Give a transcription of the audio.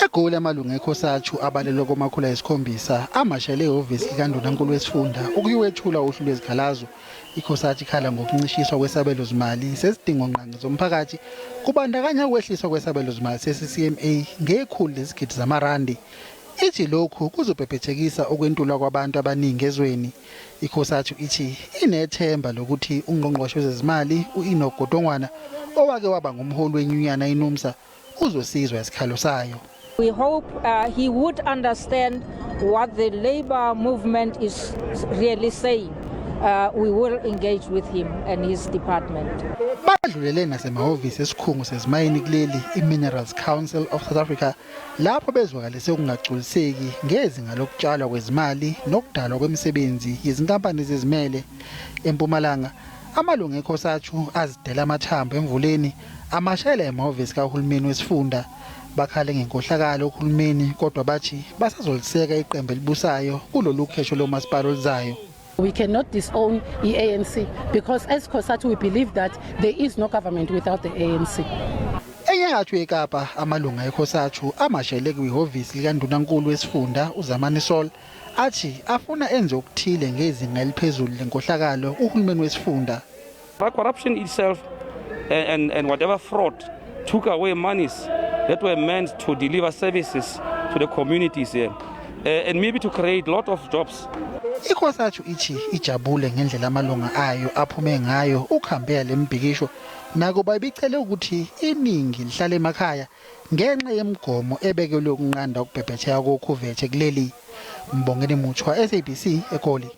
EGoli amalungu eCosatu abalelwa kwama-700 amashele ehhovisi likaNdunankulu wesifunda ukuyowethula uhlu lwezikhalazo. ICosatu ikhala ngokuncishiswa kwesabelo zimali sezidingongqangi zomphakathi kubandakanya ukwehliswa kwesabelo zimali se-CCMA ngekhulu lezigidi zamarandi. Ithi lokhu kuzobhebhethekisa ukwentulwa kwabantu abaningi ezweni. ICosatu ithi inethemba lokuthi uNgqongqoshe wezezimali u-Enoch Godongwana owake waba ngumholi wenyunyana iNUMSA uzosizwa isikhalo sayo. We hope he would understand what the labor movement is really saying. We will engage with him and his department. Badlulele nasemahhovisi esikhungo sezimayini kuleli i-Minerals Council of South Africa lapho bezwakalise ukungagculiseki ngezinga lokutshalwa kwezimali nokudalwa kwemisebenzi yizinkampani ezizimele. EMpumalanga amalungu eCosatu azidela amathambo emvuleni amashela emahhovisi kahulumeni wesifunda. Bakhale ngenkohlakalo uhulumeni kodwa bathi basazoliseka iqembu elibusayo kulolu khetho lomasipala oluzayo. We cannot disown the ANC because as COSATU we believe that there is no government without the ANC. Enyakatho yeKapa amalunga eCosatu amashele kwihhovisi likaNdunankulu wesifunda uZamani Saul athi afuna enze okuthile ngezinga eliphezulu lenkohlakalo uhulumeni wesifunda. Corruption itself and whatever fraud took away monies that were meant to deliver services to the communities here and maybe to create a lot of jobs. ICosatu ithi ijabule ngendlela amalunga ayo aphume ngayo ukuhambela lemibhikisho nakuba ibicele ukuthi iningi lihlale emakhaya ngenxa yemigomo ebekelwe ukunqanda ukubhebhetheka kokhuvethe kuleli. Mbongeni Muthwa, SABC, eGoli.